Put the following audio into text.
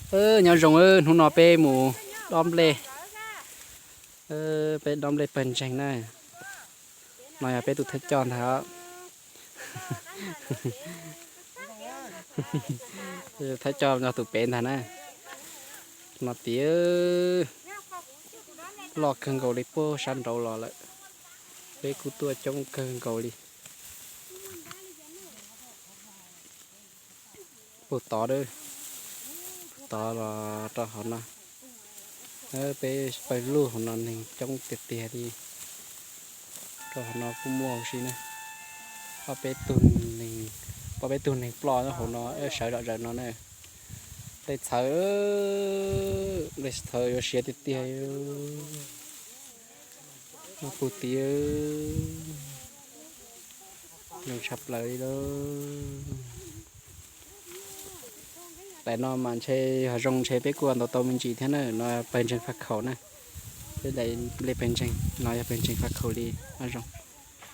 Nyob zoo, hnub no peb mus dob nplej, peb dob nplej pawg ntseeg na. No yog peb tus thawj coj ntag. Thawj coj no tus pem ntag na. No tias loj kawg nkaus li puag sab nraud los lawm. Peb kuj tuaj coob kawg nkaus li. Puag tod, puag tod los rau hauv no. Peb pawg lug hauv no neeg coob tiag tiag li. Rau hauv no kuj muaj huv si na. Ob peb tug neeg, ob peb tug neeg ploj nyob hauv no, sawv zom zaws no na. Nplej txhawv, nplej txhawv yuav siav tiag tiag. Puag tid, zoo tshaj plaws li lauj. Tam no mas ntshe ho zoo ntshe peb kuj ntaus tau me ntsis thiab na. No pawg ntseeg Faj Khaum na. Peb daim nplej pawg ntseeg no yog pawg ntseeg Faj Khaum li no zoo.